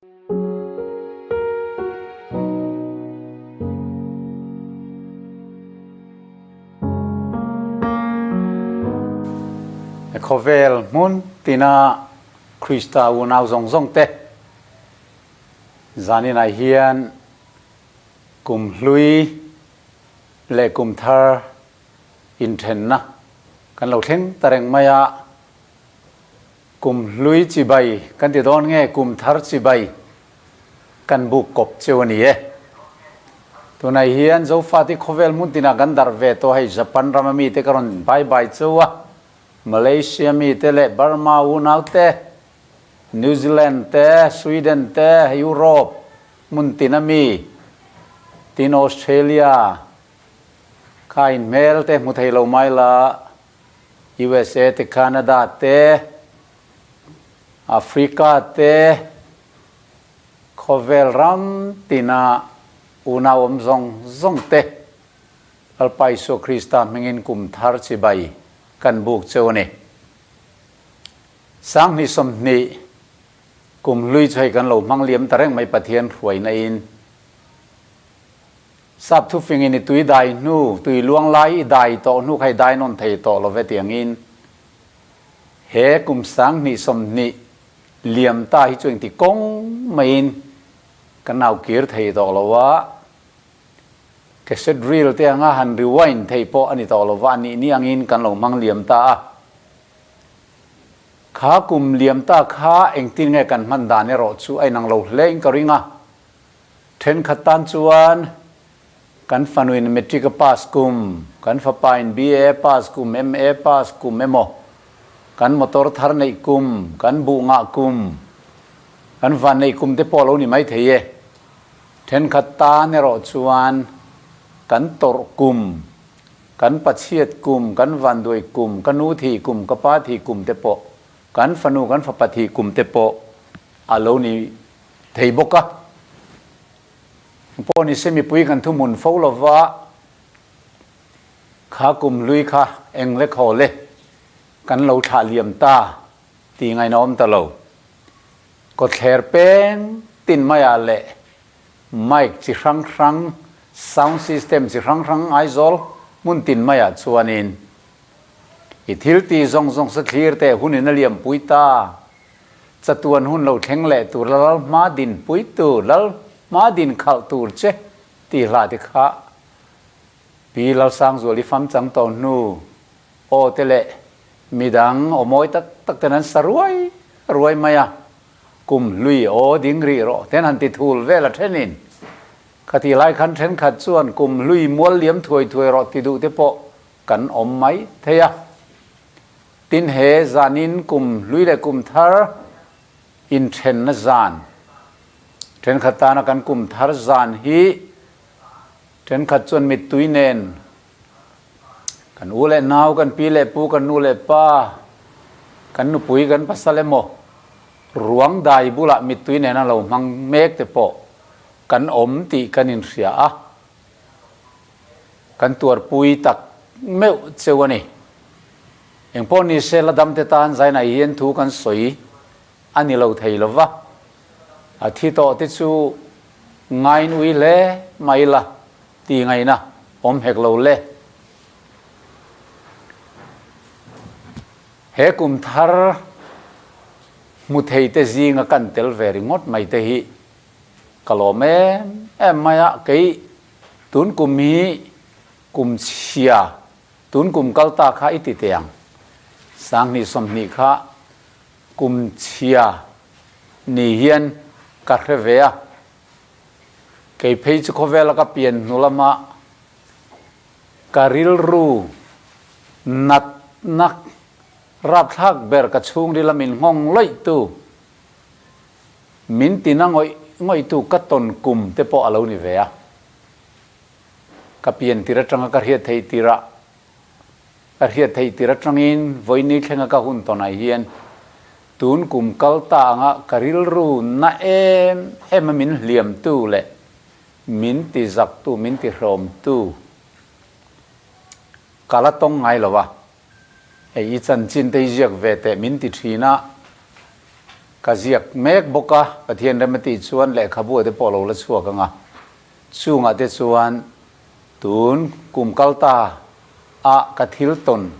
Khawvel hmun tina Krista unau zawng zawng te zaninah hian kum hlui leh kum thar inthenna kan lo thleng ta reng mai a. Kum hlui chibai kan ti dawn nge kum thar chibai kan buk kawp cheu a ni e. Tunah hian Zofate khawvel hmun tinah kan darh ve tawh hei Japan rama mite ka rawn bye bye cheu a, Malaysia mite leh Burma unau te, New Zealand te, Sweden te, Europe hmun tina mi, tin Australia kha inhmel te hmu thei lo mai la, USA te, Canada te, Africa te, khawvel ram tina unau awm zawng zawng te Lalpa Isua Krista hmingin kum thar chibai kan buk cheu a ni. 2020 kum hlui chu hei kan lo hmang liam ta reng mai Pathian hruaina in. Sap thufingin i tui dai hnu, tui luang lai i dai tawh hnu kha i dai nawn thei tawh lo ve tiangin he kum 2020 liam ta hi chu engti kawng maiin kan nau kir thei tawh lo a, cassette reel te anga han rewind thei pawh a ni tawh lo va, a nih ni angin kan lo hmang liam ta a. Kha kum liam ta kha engtin nge kan hman dan erawh chu a inang lo hle in ka ring a. Thenkhat tan chuan kan fanuin matric a pass kum, kan fapain BA a pass kum, MA a pass kum emaw, kan motor thar neih kum, kan buh ngah kum, kan van neih kum te pawh a lo ni mai thei e. Thenkhat tan erawh chuan kan tawrh kum, kan pachhiat kum, kan vanduai kum, ka nu thih kum, ka pa thih kum te pawh, kan fanu kan fapa thih kum te pawh a lo ni thei bawk a. Pawh ni se mipui kan thuhmun fo lova kha kum hlui kha eng le khaw le kan lo thlah liam ta tih ngaihna awm ta lo. Kawtthler peng tin maiah leh mic chi hrang hrang, sound system chi hrang hrang Aizawl hmun tin maiah chuanin i thil ti zawng zawng sa thlir teh hunin a liampui ta. Chatuan hun lo thleng leh tur lal hma din pui tur, lal hma din khalh tur che tih hlah te kha Pi Lalsangzuali fam chang tawh hnu aw te leh midang aw mawi tak tak ten an sa ruai ruai mai a, kum hlui aw ding rih rawh ten han ti thul vel a thenin khati lai khan thenkhat chuan kum hlui mual liam thuai thuai rawh ti duh te pawh kan awm mai thei a. Tin he zanin kum hlui leh kum thar inthenna zan, thenkhat tana kan kum thar zan hi thenkhat chuan mittui nen kan u leh nau, kan pi leh pu, kan nu leh pa, kan nupui, kan pasal emaw ruang dai bulah mittui nena lo hmang mek te pawh kan awm tih kan inhria a. Kan tuarpui tak meuh cheu a ni. Engpawh ni se la damte tan zainai hian thu kan sawi a ni lo thei lo va, a thi tawh te chu ngain ui hle mai la ti ngaihna awm hek lo le. He kum thar hmu thei te zinga kan tel ve ringawt mai te hi ka lawm em em mai a, kei tun kum hi kum chhia tun kum kal ta kha i ti teh ang, 2020 kha kum chhia ni hian ka hre ve a, kei phei chu khawvela ka pian hnu lama ka rilru natna rapthlak ber ka chhungril a min nghawng lawih tu Min tina ngawih ngawihtu ka tawn kum te pawh a lo ni ve a. Ka pian tir atanga ka hriat theih tirah, ka hriat theih tir atangin vawiini thlenga ka hun tawnah hian tun kum kal ta anga ka rilru na em em a min hliamtu leh min ti zaktu, min ti hrawmtu ka la tawng ngai lo a. Hei i chanchin te i ziak ve teh min ti thin a. Ka ziak mek bawk a, Pathian rem a tih chuan lehkhabu te pawh a lo la chhuak ang a. Chungah te chuan tun kum kal ta a ka thil tawn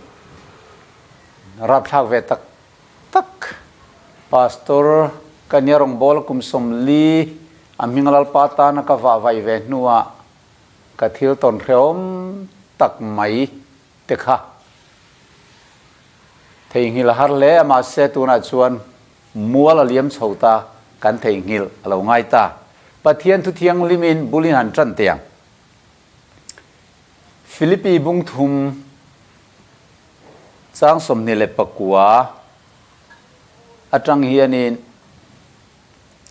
rapthlak ve tak tak Pastor ka nia rawngbawla kum 40 a hming Lalpa tana ka vah vaih ve hnuah ka thil tawn hrehawm tak mai te kha theihnghilh a har hle a, mahse tunah chuan mual a liam chho ta, kan theihnghilh a lo ngai ta. Pathian thu thianghlimin bul in han tan teh ang. Philippi bung thum chang 29 atang hianin,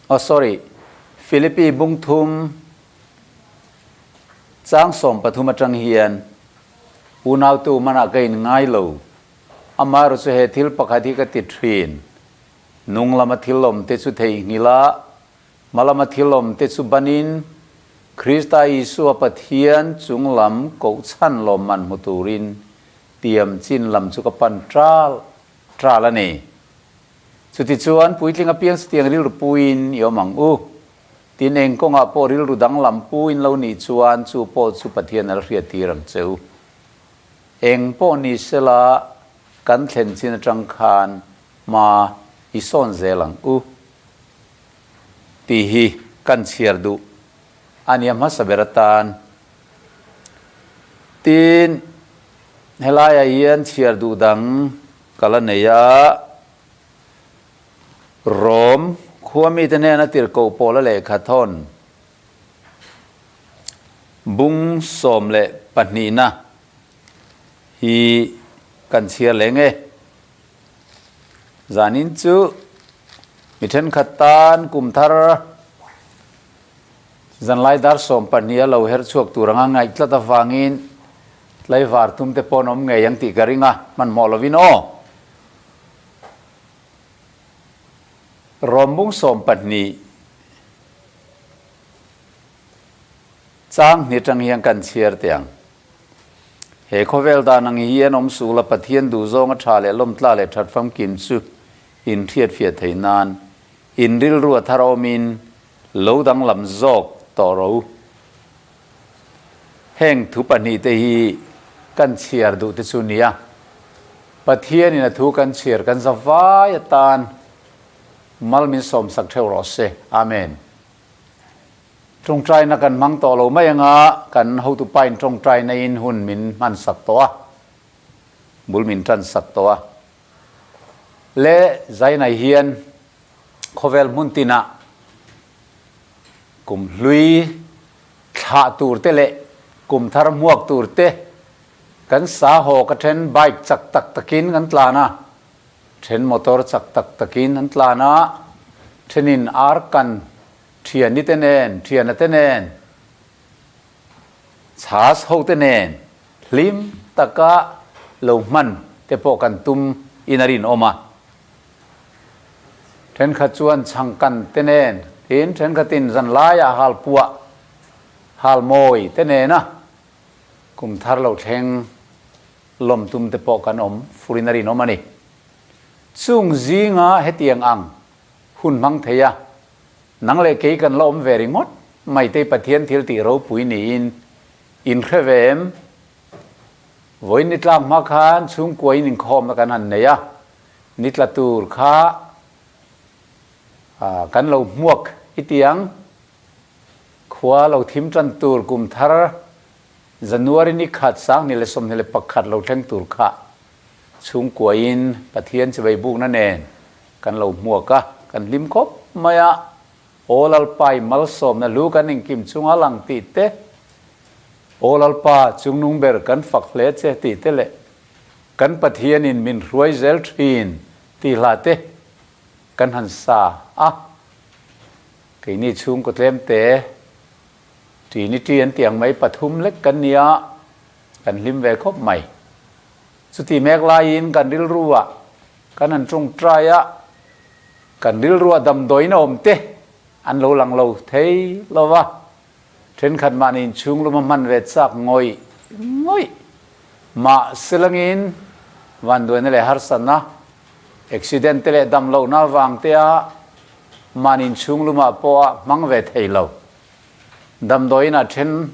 oh sorry, Philippi bung thum chang 13 atang hian, Unautu manah ka in ngai lo. Amaherawh chu he thil pakhat hi ka ti thin. Nung lama thil awm te chu theihnghilh a, hma lama thil awm te chu banin, Krista Isua Pathian chung lam kohchhan lawmman hmu turin tiam chin lam chu ka pan ṭal ṭal a ni. Chutichuan puitling apiang chutiang rilru puin i awm ang u. Tin, eng kawngah pawh rilru danglam puin lo nih chuan chu pawh chu Pathian a la hriattir ang che u. Eng pawh ni sela kan thlen chin atang khan hma i sawn zel ang u tih hi kan chhiar duh a nia hmasa ber atan. Tin, helaiah hian chhiar duh dang ka la nei a. Rom khua mite hnena tirhkoh Paula lehkha thawn bung 12na hi kan chhiar leng e. Zanin chu mi thenkhat tan kum thar zanlai dar 12 a lo her chhuak tur anga ngaih tlat avangin tlaivar tum te pawh an awm ngei ang tih ka ring a, hmanhmawh lovin aw. Rom bung 12 chang hni tang hian kan chhiar teh ang. He khawvel dan ang hian awm suh la Pathian duhzawng a tha leh lawmtla leh that famkim chu in hriatfiah theih nan in rilru a thar awmin lo danglam zawk tawh rawh u. Heng thu pahnihte hi kan chhiar duh te chu nia. Pathianin a thu kan chhiar kan za vai atan mal min sawmsak theuh rawh se. Amen. Tawngtaina kan hmang tawh lo mai anga kan hotupain tawngtaina in hun min hmansak tawh a, bul min tansak tawh a. Le zainai hian khawvel hmun tinah kum hlui thlah tur te leh kum thar hmuak tur te kan sa haw ka then bike chak tak takin kan tlan a, then motor chak tak takin an tlan a, thenin ar kan thiani te nen, thiana te nen, chhas ho te nen hlim taka lo hman te pawh kan tum in a rinawm a. Thenkhat chuan chhangkan te nen, tin thenkhatin zanlaiah halpuah, halmawi te nena kum thar lo thleng lawm tum te pawh kan awm furin a rinawm a ni. Chung zinga hetiang ang hun hmang thei a, nang leh kei kan la awm ve ringawt mai te Pathian thil tih ropui niin in hre ve em? Vawiin ni tlak hma khan chhungkuain inkhawmna kan han nei a, Ni tla tur kha kan lo hmuak i ti ang. Khua lo thim tan tur kum thar January ni khat 2021 lo thleng tur kha chhungkuain Pathian chivei bukna nen kan lo hmuak a, kan hlim khawp mai a. Aw Lalpa i malsawmna lu kan inkim chunga lang tih te, Aw Lalpa chungnung ber kan fak hle che tih te leh Kan Pathianin min hruai zel thin tih hla te kan han sa a, keini chhungkaw tlem te Trinity an tih ang mai pathum lek kan nia, kan hlim ve khawp mai. Chuti mek laiin kan rilruah kan han tawngtai a, kan rilruah damdawiin a awm te an lo lang lo thei lo va, Thenkhat mahni inchhung lum a hman ve chak ngawih ngawih. Mahse langin vanduaina leh harsatna, accident te leh damlohna avang te a. Mahni inchhung lumah pawh a hmang ve thei lo. Damdawiin a then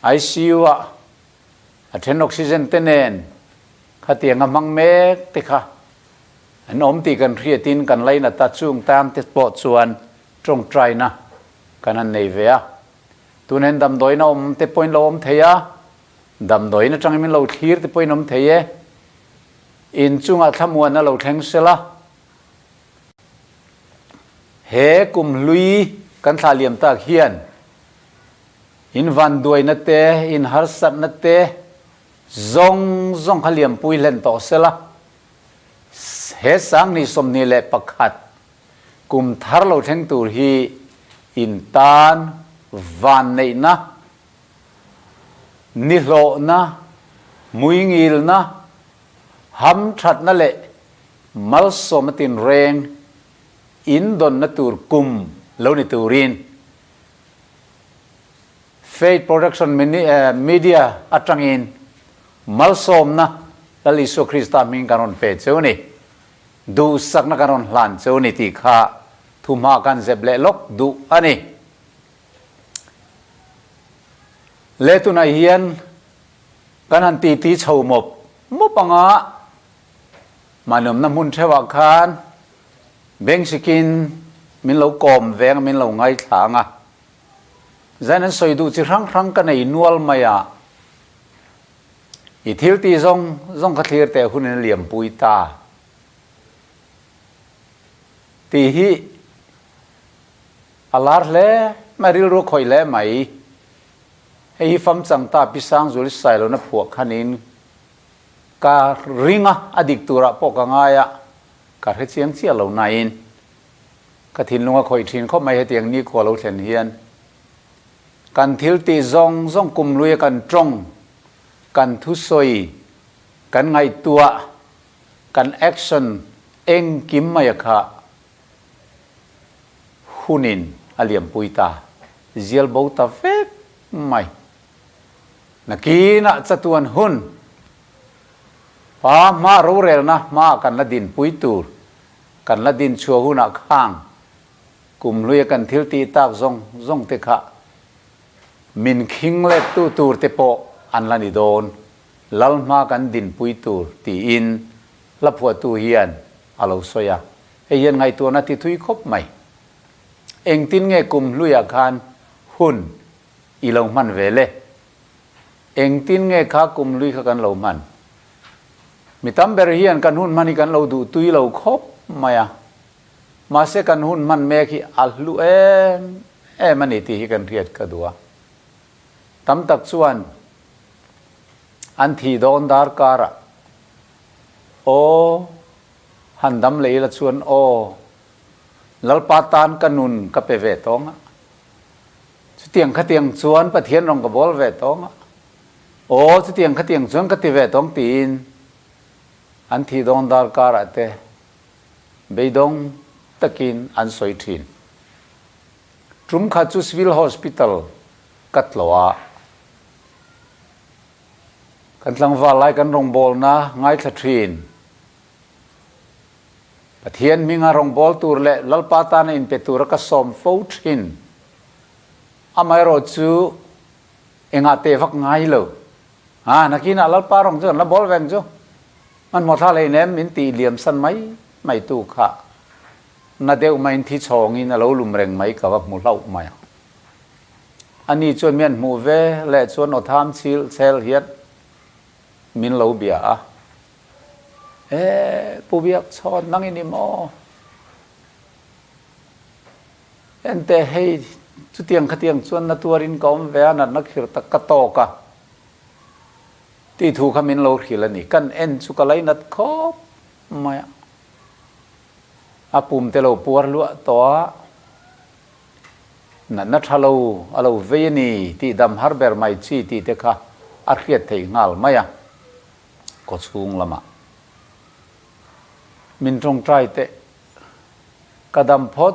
ICU ah a then oxygen te nen khatiang a hmang mek te kha an awm tih kan hriatin kan lainat a, chung tan te pawh chuan tawngtaina kan han nei ve a. Tun hian damdawiin a awm te pawhin lo awm thei a, damdawiin atangin min lo thlir te pawhin awm thei e. Inchungah thlamuan a lo thleng sela. He kum hlui kan thlah liam tak hian in vanduaina te, in harsatna te zawng zawng kha liampui hlen tawh sela. He Sanghnih 21 kum thar lo thleng tur hi in tan vanneihna, nihlawhna, muingilna, hamthatna leh Malsawmna tinreng in dawnna tur kum lo ni turin Faith Production Media atangin malsawmna Lal Isua Krista hming kan rawn pe cheu ni. Duhsakna kan rawn hlan cheu ni tih kha thuhma kan zep leh lawk duh a ni. Le tunah hian kan han titi chho mawp mawp anga Mahniawmna hmun theuhah khan bengsikin min lo kawm veng a, min lo ngaithla ang a. Zain an sawi duh chi hrang hrang ka nei nual mai a, i thil tih zawng zawng kha thlir teh hunin a liampui ta tih hi a lar hle mai, rilru a khawih hle mai. Hei hi famchang ta Pi Sangzuli Sailona phuah khanin Ka ring a, a dik turah pawh ka ngai a, ka hre chiang chiah lo nain ka thinlung a khawih thin khawp mai hetiang nikhua lo thlen hian kan thil tih zawng zawng kum luia kan tawng, kan thusawi, kan ngaihtuah, kan action engkim mai a kha hunin a liampui ta, zial bo ta vek mai. Nakinah chatuan hun Pa hma rorelna hma kan la dinpui tur, kan la din chhuah hunah khang kum hluia kan thil tih tak zawng zawng te kha min khing lettu tur te pawh an la ni dawn, Lal hma kan dinpui tur tiin hla phuahtu hian a lo sawi a, hei hian ngaihtuahna ti thui khawp mai. Engtin nge kum hluiah khan hun I lo hman ve le. Engtin nge kha kum lui kha kan lo hman? Mi tam ber hian kan hun hman hi kan lo duh tui lo khawp mai a. Mahse kan hun hman mek hi a hlu em em a ni tih hi kan hriat ka duh a. Tam tak chuan an thih dawn darkarah aw han dam leh ila chuan aw Lalpa tan ka nun ka pe ve tawng a. Chutiang khatiang chuan Pathian rawng ka bawl ve tawng a, aw chutiang khatiang chuan ka ti ve tawng tiin an thih dawn darkarah te beidawng takin an sawi thin. Tum khat chu Civil Hospital ka tlawh a, kan tlangval lai kan rawngbawlna ngaithla thin. Pathian hminga rawngbâwl tûr leh Lalpa tâna inpe tûra ka sâwm fo ṭhîn. Amaherawh chu engah teh vak ngai lo. Ha, nakinah Lalpa rawng chu kan la bâwl veng chu. Hmanhmawh thla hleinem min tih liam san mai mai tu kha na deuh maiin thi chhâwngin a lo lum reng mai ka va hmu hlauh mai ang. Ani chuan mi an hmuh ve leh chuan aw thâm chhil chhel hian min lo bia a. E, Pu Biakchhawn, nang i ni maw? Enteh, hei, chutiang khatiang chuan na tuarin ka awm ve a, natna khir tak ka tawk a, tih thu kha min lo hrilh a ni. Kan en chu ka lainat khawp mai a, a pum te lo puar luah tawh a, natna tha lo a lo vei a ni tih dam har ber mai chi tih te kha a hriat theih nghal mai a. Kawchhung lamah min tawngtai teh. Ka dam phawt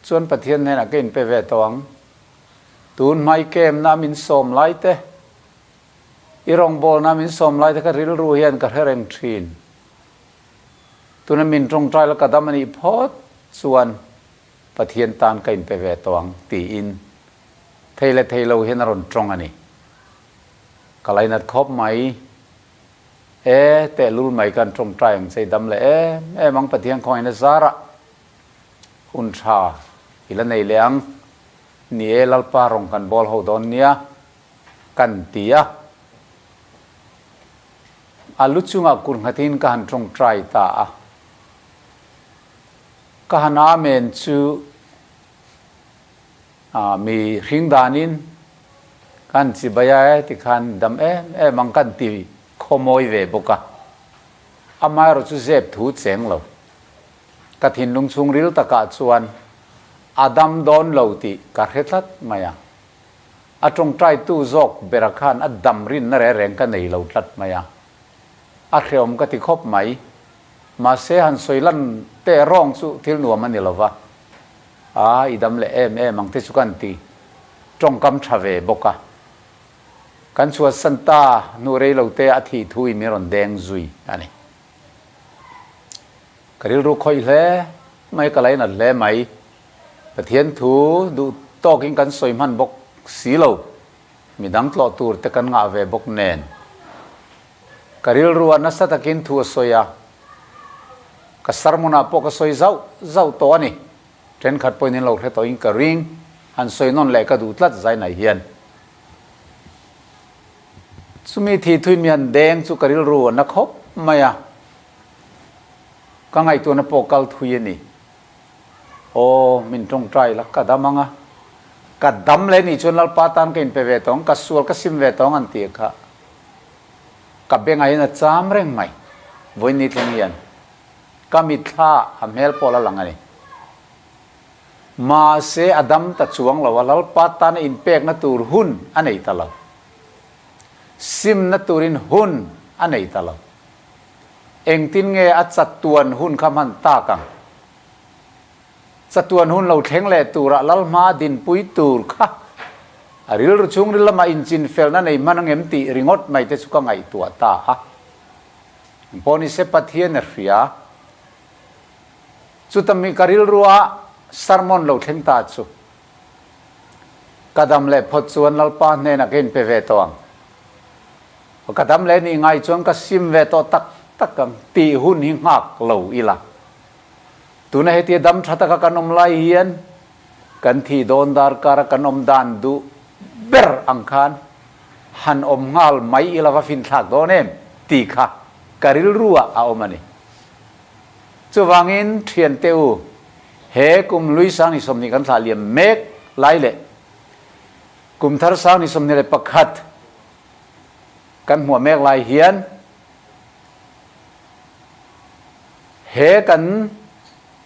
chuan Pathian hnenah ka inpe ve tawh ang. Tun hmai kemna min sawm lai te, i rawngbawlna min sawm lai te kha rilru hian ka hre reng thin. Tuna min tawngtai la ka dam a nih phawt chuan. Pathian tan ka inpe ve tawh ang tiin thei leh thei lo hian a rawn tawng a ni. Ka lainat khawp mai. E, tehlul mai kan tawngtai ang che i dam leh em em ang Pathian khawngaihna zarah hun tha i la nei leh ang. Ni e, Lalpa rawng kan bawl ho dawn nia kan ti a. A lu chungah kur nghatin ka han tawngtai ta a. Ka han Amen chu mi hring danin kan chibai a e tikhan dam em em ang kan ti khawmawi ve bawk a. Amaherawh chu zep thu cheng lo. Ka thinlung chhungril takah chuan a dam dawn lo tih ka hre tlat mai a. A tawngtaitu zawk bera khan a dam rinna reng reng ka nei lo tlat mai a. A hreawm ka ti khawp mai. Mahse han sawi lan teh rawng chu thil nuam a ni lo va. A, i dam leh em em ang te chu kan ti tawngkam tha ve bawk a. Kan chhuahsan ta hnu rei lo te a thih thu in min rawn deng zui a ni. Ka rilru khawih hle mai, ka lainat hle mai. Pathian thu duh tawkin kan sawi hman bawk si lo, midang tlawh tur te kan ngah ve bawk nen. Ka rilru ah nasa takin thu a sawi a, ka sermon ah pawh ka sawi zauh zauh tawh a ni. Thenkhat pawhin in lo hre tawhin ka ring, han sawi nawn leh ka duh tlat Zainai hian. Chumi thi thuin mi han deng chu ka rilru a na khawp mai a, ka ngaihtuahna pawh kal thui a ni. Aw, min tawngtai la, ka dam ang a. Ka dam leh nih chuan Lalpa tan ka inpe ve tawh ang, ka sual ka sim ve tawh ang an ti kha. Ka bengah hian a cham reng mai. Vawiin ni thleng hian ka mitthla a hmel pawh la lang a ni. Mahse a dam ta chuang lo a, Lalpa tana inpekna tur hun a nei ta lo. Simna turin hun a nei ta lo. Engtin nge a chatuan hun kha hman tak ang? Chatuan hun lo thleng leh turah Lalhma dinpui tur kha a rilru chhungril lamah inchinfelna nei hman angem tih ringawt mai te chu ka ngaihtuah ta a. Engpawh nise Pathian a hria. Chuta mi ka rilrua sermon lo thleng ta chu ka dam leh phawt chuan Lalpa hnenah ka inpe ve tawh ang. Ka dam leh nih ngai chuan ka sim ve tawh tak tak ang tih hun hi nghak lo ila. Tuna hetia dam tha taka kan awm lai hian kan thih dawn darkara kan awm dan duh ber ang khan han awm nghal mai ila va finthlak dawn em tih kha ka rilru ah a awm a ni. Chuvangin thiante u, he kum hlui sang ni 20 kan thlah liam mek lai leh kum thar sang ni 21 kan hmuah mek lai hian He kan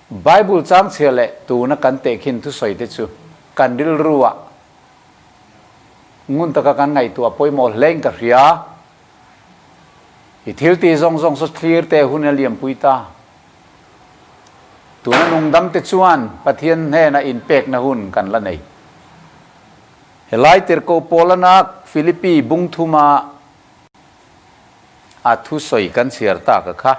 Bible changchhia leh tuna kan tehkhin thusawi te chu kan rilru ah ngun taka kan ngaihtuah pawimawh hlein ka hria. I thil tih zawng zawng saw thlir te hun a liampui ta. Tuna nungdam te chuan Pathian hnena inpekna hun kan la nei. Helai tirhkoh Paulana Philippi bungthuma A thusawi kan chhiar tak a kha.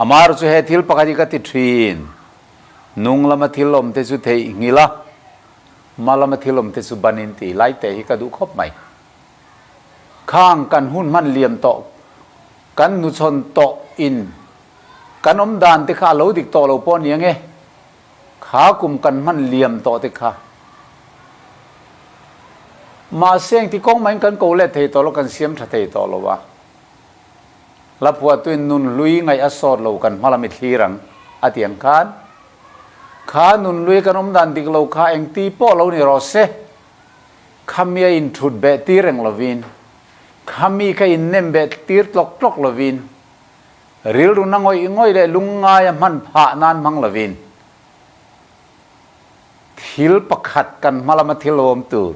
Amar chu he thil pakhat hi ka ti thin. Nung lama thil awm te chu theih nghilh a, hma lama thil awm te chu banin tih lai teh hi ka duh khawp mai. Khang kan hun hman liam tawh, kan hnuchhawn tawh in kan awm dan te kha a lo dik tawh lo pawh nia nge. Kha kum kan hman liam tawh te kha. Mahse engti kawng mahin kan ko let thei tawh lo, kan siam tha thei tawh lo a. Hla phuahtuin nun hlui ngaih a sawt lo kan hma lam i thlir ang a ti ang khan, kha nun hlui kan awm dan dik lo kha engti pawh lo ni rawh se, kha mi a inthut beh tir reng lovin, kha mi kha innem beh tir tlawk tlawk lovin, Rilru na ngawih ngawih leh lungngaia hman phah nan hmang lovin thil pakhat kan hma lama thil awm tur,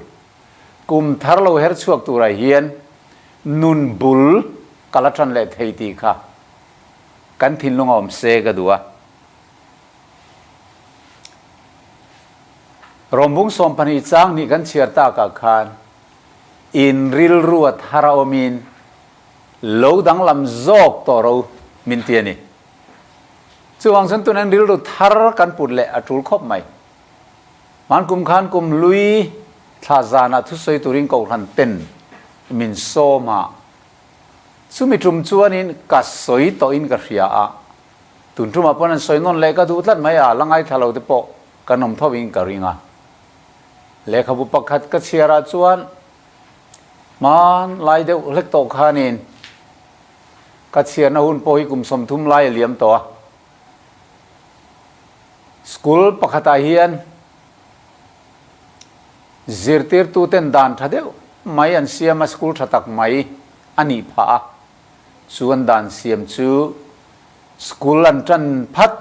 kum thar lo her chhuak turah hian nun bul ka la tan leh thei tih kha kan thinlung a awm se ka duh a. Rawmbung 12 chang hnih kan chhiar takah khan in rilru a thar a awmin Lo danglam zawk tawh ro min ti a ni. Chuvang chuan tunin rilru thar kan put leh a tul khawp mai. Hman kum khan kum hlui thla zanah thusawi turin Kohhran ten min sawm a, chumi tum chuanin ka sawi tawhin ka hria a, tun tumah pawn an sawi nawn leh ka duh tlat mai a, la ngaithla lo te pawh kan awm tho in ka ring a. Lehkhabu pakhat ka chhiarah chuan hman lai deuh hlek tawh khanin ka chhiarna hun pawh hi kum 30 lai a liam tawh a. School pakhatah hian zirtirtuten dan tha deuh mai an siam a, school tha tak mai a nih phah a. Chu an dan siam chu school an tan phat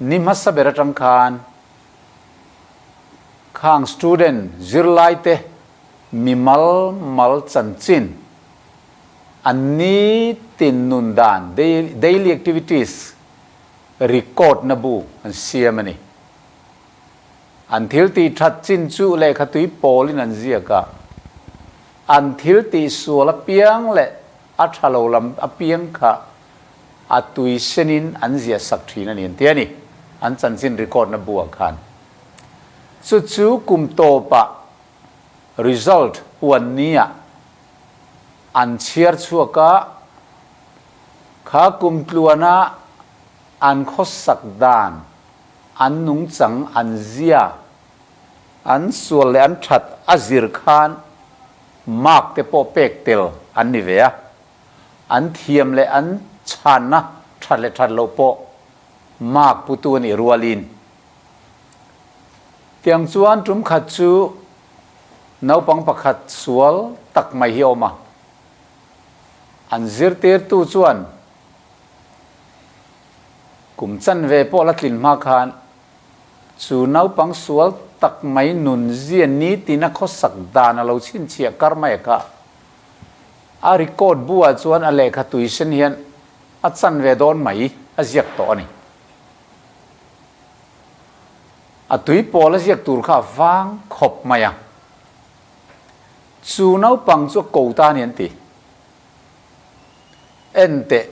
ni hmasa ber atang khan khang student zirlaite mimal mal chanchin an nitin nun dan, daily activities, record na bu an siam a ni. An thil tih that chin chu lehkha tui pawlin an ziak a, an thil tih sual apiang leh a tha lo lam apiang kha a tui senin an ziah sak thin a ni an ti a ni, an chanchin record na bu ah khan. Chu chu kum tawpah result puan ni ah an chhiar chhuak a, kha kum tluana an khawsak dan, an nungchang, an zia, an sual leh an that a zir khan mark te pawh pek tel an ni ve a, an thiam leh an chhanna that leh that loh pawh mark putu a nih rualin. Tiang chuan tum khat chu naupang pakhat sual tak mai hi a awm a, an zirtirtu chuan kum chanve pawh la tlin hma khan chu naupang sual tak mai nunzia nitin a khawsak dan a lo chhinchhiah kar mai a kha. A record bu ah chuan a lehkha tuisen hian a chanve dawn mai a ziak tawh a ni. A tui pawl a ziak tur kha a vang khawp mai a. Chu naupang chu a ko ta a ni an ti. En teh,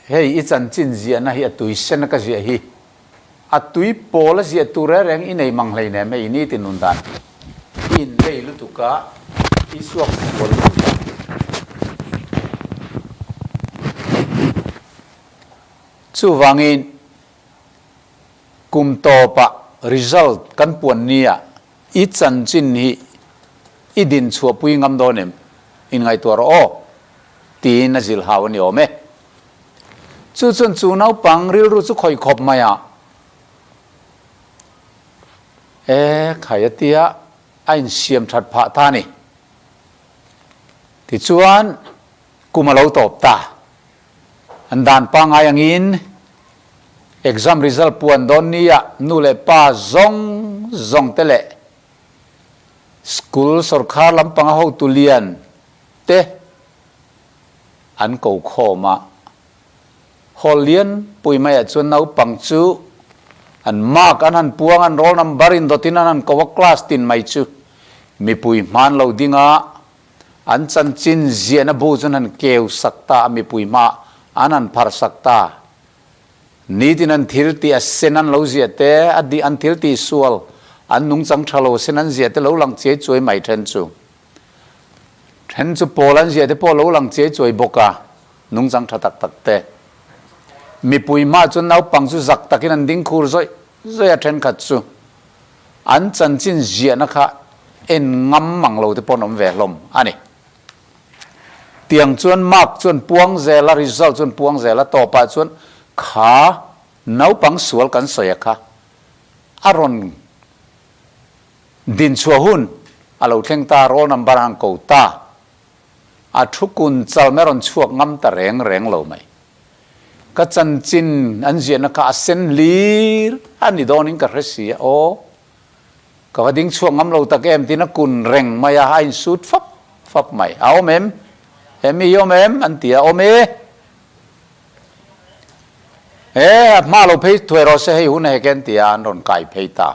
hei i chanchin ziahna hi a tui sen a ka ziah hi. A tui pawl a ziah tur reng reng i nei mang hleinem hei ni ti nun dan. I inlei lutuk a, i suak sual lutuk a. Chuvangin kum tawpah result kan puan nia i chanchin hi i din chhuahpui ngam dawn em? Inngaihtuah rawh aw, tiin a zilh hau a ni awm e. Chu chuan chu naupang rilru chu khawih khawp mai a, E khai a tia a insiam that phah ta a ni. Tichuan kum a lo tawp ta. An dan pangngai angin exam result puan dawn nia nu leh pa zawng zawng te leh school sorkar lampanga hotu lian te an ko khawm a. Hall lian pui maiah chuan naupang chu an mark an han puang an roll number in dawtin an han ko a class tin mai chu mipui hman lo ding a An chanchin ziahna bu chu an han keu sak ta a, mipui hma an han phar sak ta. Nitin an thil tih a sen an lo ziah te, a dih an thil tih sual, an nungchang tha lo sen an ziah te lo lang chiai chuai mai then chu. Then chu pawl an ziah te pawh lo lang chiai chuai bawk a, nungchang tha tak tak te. Mipui hma chuan naupang chu zak takin an ding khur zawih zawih a thenkhat chu. An chanchin ziahna kha en ngam mang lo te pawh an awm ve hlawm a ni. Tiang chuan mark chuan puang zel a, result chuan puang zel a, tawpah chuan kha naupang sual kan sawi a kha a rawn dinchhuah hun a lo thleng ta, roll number a han ko ta, a thu kun chal mai a rawn chhuak ngam ta reng reng lo mai. Ka chanchin an ziahna kha a sen hlir a ni dawnin ka hre si a, aw ka va ding chhuak ngam lo tak em tiin a kun reng mai a, a insut fap fap mai. A awm em? He mi hi awm em? An ti a, awm e. E, a hma lo phei thuai rawh se hei hun a hek e an ti a, an rawn kai phei ta.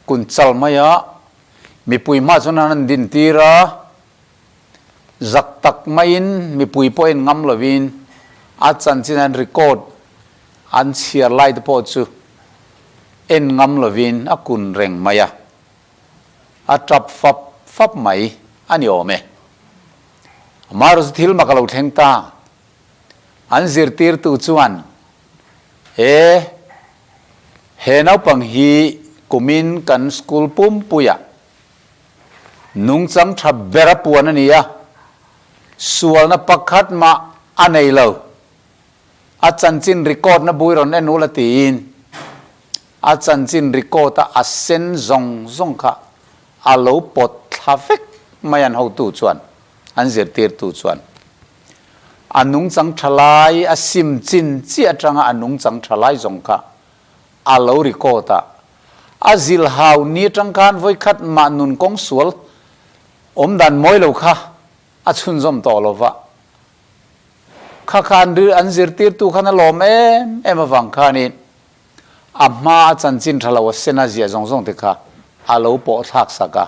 Kun chal mai a, mipui hma chuan an han din tir a. Zak tak maiin mipui pawhin ngam lovin a chanchin an record An chhiar lai te pawh chu en ngam lovin a kun reng mai a, a tap fap fap mai a ni awm e. Amaherawhchu thil mak a lo thleng ta. An zirtirtu chuan, E, he naupang hi kumin kan school pumpuiah nungchang tha ber a puan a ni a, sualna pakhat mah a nei lo. A chanchin record na bui rawn en ul a tiin a chanchin record a a sen zawng zawng kha a lo pawt thla vek mai an hotu chuan, an zirtirtu chuan. A nungchang tha lai a sim chin chiah atanga a nungchang tha lai zawng kha a lo record a, a zilhau ni atang khan vawikhat mah nun kawng sual awmdan mawi lo kha a chhunzawm tawh lo va. Kha kha an ri an zirtirtu khan a lawm em em avang khanin a hma a chanchin tha lo a sena ziah zawng zawng te kha a lo pawh thlak sak a.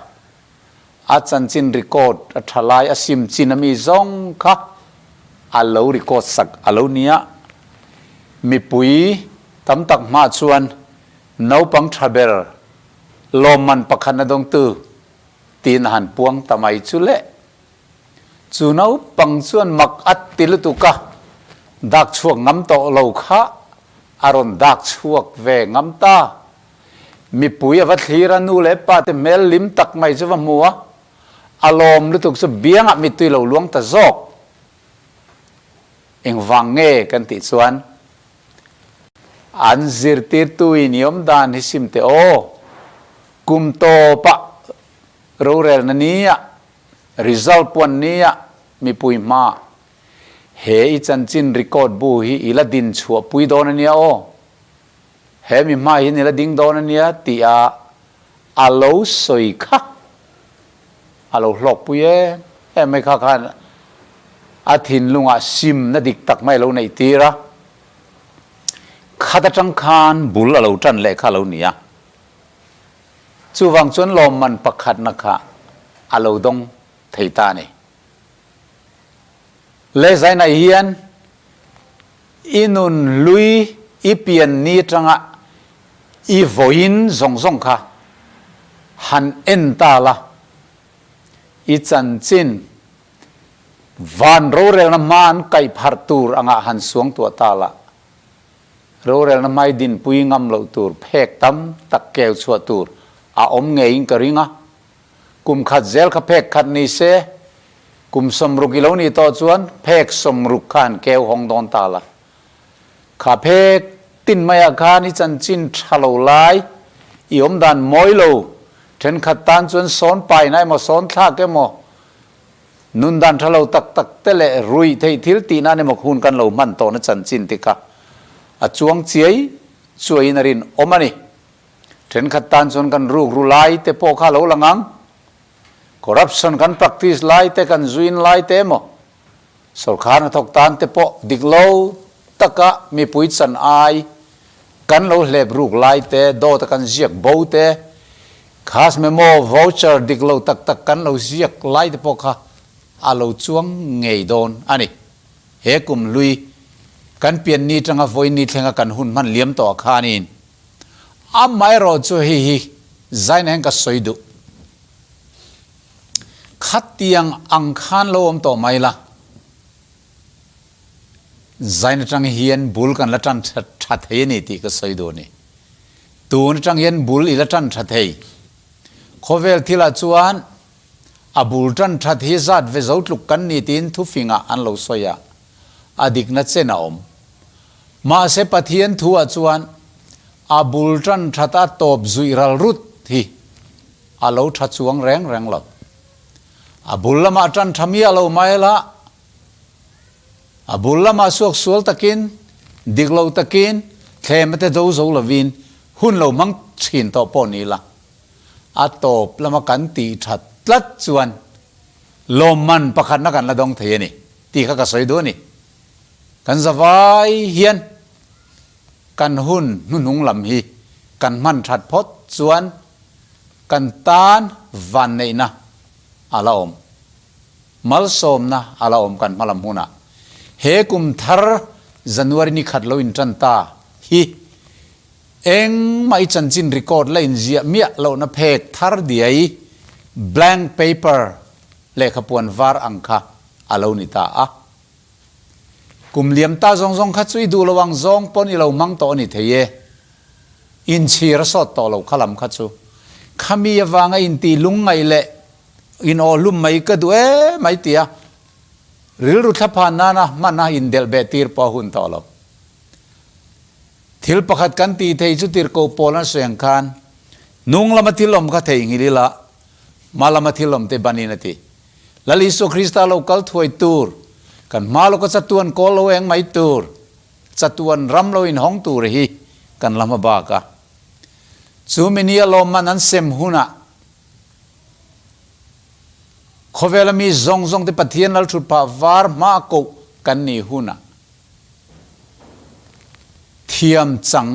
A chanchin record a tha lai a sim chin ami zawng kha a lo record sak a lo nia. Mipui tam tak hma chuan naupang tha ber lawmman pakhat a dawngtu tiin a han puang ta mai chu le. Chu naupang chuan mak a ti lutuk a, dak chhuak ngam tawh lo kha a rawn dak chhuak ve ngam ta. Mipui a va thlir a, nu leh pa te hmel lim tak mai chu va hmu a, a lawm lutuk chu biangah mittui lo luang ta zawk. Engvang nge kan tih chuan an zirtirtuin i awm dan hi sim teh aw, kum tawpah rorelna nia Result puan nia mipui hma he i chanchin record bu hi i la din chhuah pui dawn a nia aw, he mi hma hian i la ding dawn a nia tih a a lo sawi kha a lo hlawk pui em em mai kha khan a thinlungah simna dik tak mai a lo neih tir a, khat atang khan bul a lo tan leh kha a lo ni a. Chuvang chuan lawmman pakhatna kha a lo dawng thei ta a ni. Le Zainai hian i nun hlui i pian ni atanga i vawiin zawng zawng kha han en ta la, i chanchin van rorelna hma an kaih pharh tur angah han suangtuah ta la, Rorelna hmai dinpui ngam loh tur phek tam tak keu chhuah tur a awm ngeiin ka ring a. Kum khat zel kha phek khat ni se, kum 60 i lo nih tawh chuan phek 60 kha han keu hawng dawn ta la. Kha phek tin maiah khan i chanchin tha lo lai, i awm dan mawi lo, thenkhat tan chuan sawn paina emaw sawn thlak emaw, Nun dan tha lo tak tak te leh ruih theih thil tih nan emaw hun kan lo hman tawhna chanchin te kha a chuang chiai chuaiin a rinawm a ni. Thenkhat tan chuan kan ruk ru lai te pawh kha a lo lang ang. Corruption kan practice lai te, kan zuin lai te emaw sawrkar hnathawk tan te pawh dik lo taka mipui chan ai kan lo hlep ruk lai te, dawt a kan ziak bo te, Khas memo voucher dik lo tak tak kan lo ziak lai te pawh kha a lo chuang ngei dawn a ni. He kum hlui kan pian ni tanga vawi ni thlenga kan hun hman liam tawh ah khanin amaherawh chu hei hi zaina hian ka sawi duh. Khatiang ang khan lo awm tawh mai la, zaina tang hian bul kan la tan tha thei a ni tih ka sawi duh a ni. Tun atang hian bul i la tan tha thei. Khawvel thilah chuan a bul tan that hi zat ve zo tluk kan ni tiin thufingah an lo sawi a, a dikna chen a awm. Mahse Pathian thuah chuan a bul tan that a tawp zuih ral rut hi a lo tha chuang reng reng lo. A bul lamah tan tha miah lo mai la, A bul lamah suak sual takin, dik lo takin, thlem te do zo lovin hun lo hmang thin tawh pawh ni la, a tawp lama kan tih that tlat chuan lawmman pakhatna kan la dawng thei a ni tih kha ka sawi duh a ni. Kan zavai hian kan hun hnuhnung lam hi kan hman that phawt chuan kan tan vanneihna a la awm. Malsawmna a la awm kan hmalam hunah he kum thar January ni khat lo intan ta hi engmah i chanchin record la inziah miah lohna phek thar diai, blank paper, lehkhapuan var ang kha a lo ni ta a. Kum liam ta zawng zawng kha chu i duh lo ang zawng pawn i lo hmang tawh a ni thei e. Inchhir a sawt tawh lo kha lam kha chu. Khami avanga intih lungngaih leh in aw hlum mai ka duh e mai tia rilru thlaphan nana hman a indelh beh tir pawh a hun tawh lo. Thil pakhat kan tih thei chu tirhkoh pawl an sawi ang khan hnung lama thil awm kha theihnghilh ila hma lama thil awm te banin a ti. Lal Isua Krista lo kal thuai tur, kan hma lawka chatuan kawl lo eng mai tur, chatuan ram lo inhawng tur hi kan la hma bak a. Chu mi nia lawmman an sem hunah khawvela mi zawng zawng te Pathian Lalthut phah var hma koh kan nih hunah thiam chang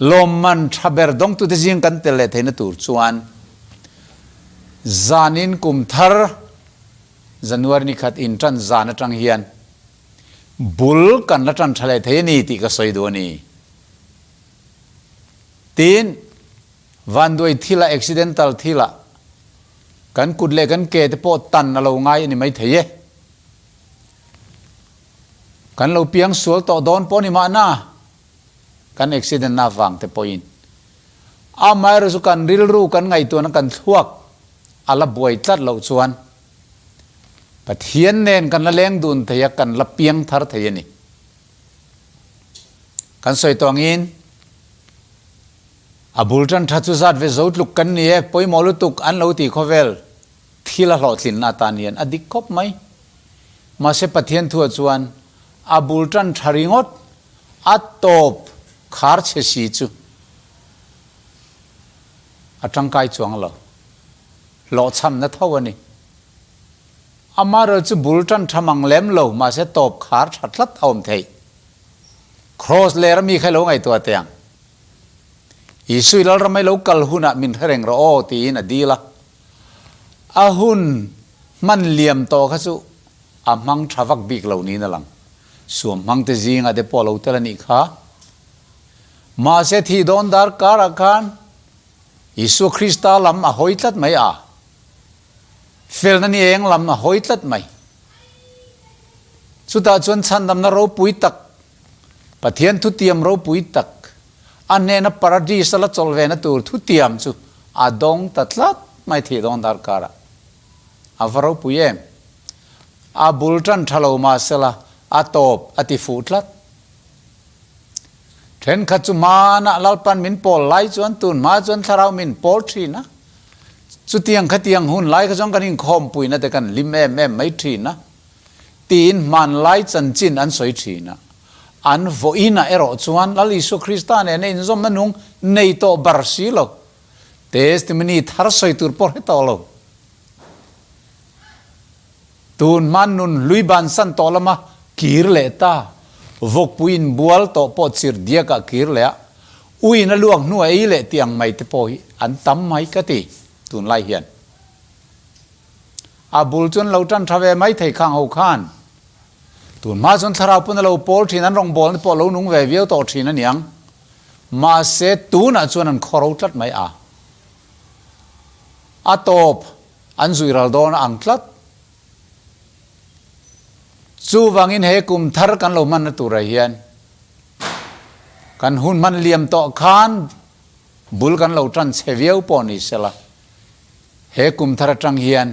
lawmman tha ber dawngtute zing kan tel leh theihna tur chuan zanin kum thar January ni khat intan zan atang hian bul kan la tan tha leh thei a ni tih ka sawi duh a ni. Tin, vanduai thila accidental thila kan kut leh kan ke te pawh tan a lo ngai a ni maithei e. Kan lo piang sual tawh dawn pawh ni mahna kan accident na vang te pawhin amaherawhchu kan rilru kan ngaihtuahna kan thluak a la buai tlat loh chuan Pathian nen kan la leng dun thei a, kan la piang thar thei a ni. Kan sawi tawh angin a bul tan tha chu zat ve zo tluk kan ni e, pawimawh lutuk an lo ti khawvel thil a hlawhtlinna atan hian a dik khawp mai. Mahse Pathian thuah chuan a bul tan tha ringawt a tawp khar chhe si chu a tangkai chuang lo. Hlawhchhamna tho a ni. Amaherawhchu chu bul tan tha mang lem lo mahse tawp khar tha tlat a awm theih. Kraws ler ami kha i lo ngaihtuah teh ang. Isui Lalram ai lo kal hunah min hre reng rawh aw tiin a dil a. A hun hman liam tawh kha chu a hmang tha vak bik lo niin a lang. Suam hmang te zingah te pawh a lo tel a nih kha. Mahse thih dawn dar karah khan Isua Krista lam a hawi tlat mai a, felna ni eng lam a hawi tlat mai. Chutah chuan chhandamna ropui tak, Pathian thutiam ropui tak, a hnena Paradis a la chawlh vena tur thutiam chu a dawng ta tlat mai thih dawn darkarah. A va ropui em! A bul tan tha lo mahsela a tawp a ti fuh tlat. Thenkhat chu hmanah Lalpan min pawl lai chuan tun hma chuan thlarau min pawl thin a. Chutiang khatiang hun lai kha chuan kan inkhawmpuina te kan hlim em em mai thin a. Tiin hmanlai chanchin an sawi thin a. An vawiinah erawh chuan Lal Isua Krista nena inzawmna nung nei tawh bar si lo. Testimony thar sawi tur pawh hre tawh lo. Tun hman nun hlui bansan tawh lama kir leh ta. Vawkpui inbual tawh pawh chir diakah kir leh a, uiin a luak hnuah ei leh tih ang mai te pawh hi an tam mai ka ti tunlai hian. A bul chuan lo tan tha ve mai thei khang ho khan. Tun hma chuan thlarau pawn a lo pawl thin, an rawngbawlna pawh a lo nung ve viau tawh thin a niang. Mahse tunah chuan an khawro tlat mai a. A tawp an zui ral dawn a ang tlat. Chuvangin he kum thar kan lo hmanna turah hian kan hun hman liam tawh khan bul kan lo tan chhe viau pawh ni sela, he kum thar atang hian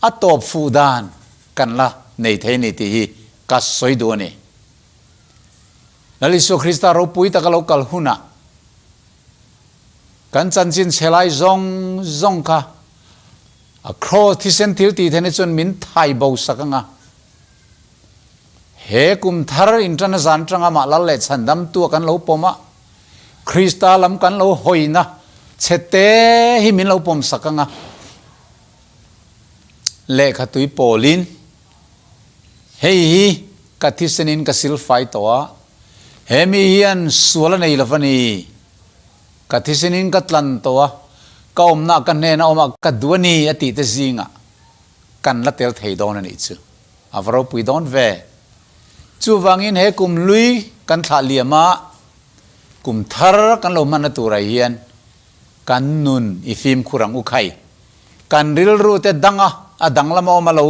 a tawp fuh dan kan la nei thei ni tih hi ka sawi duh a ni. Lal Isua Krista ropui taka lo kal hunah kan chanchin chhe lai zawng zawng kha a kraws thisen thil tih theihna chuan min thai bo sak ang a. He kum thar inṭana zan aṭanga mah lal leh chhandamtua kan lo pawm a, Krista lam kan lo hawina chhe te hi min lo pawm sak ang a. Lehkha tui pawlin, Hei hi ka thisenin ka silfai tawh a, he mi hian sual a nei lo va ni. Ka thisenin ka tlan tawh a, ka awmna ka hnena awm a ka duh a ni a tih te zingah kan la tel thei dawn a nih chu. A va ropui dawn ve. Chuvangin he kum hlui kan thlah liam a, kum thar kan lo hmanna turah hian kan nun i fimkhur ang u khai. Kan rilru te danga a danglam a awm a lo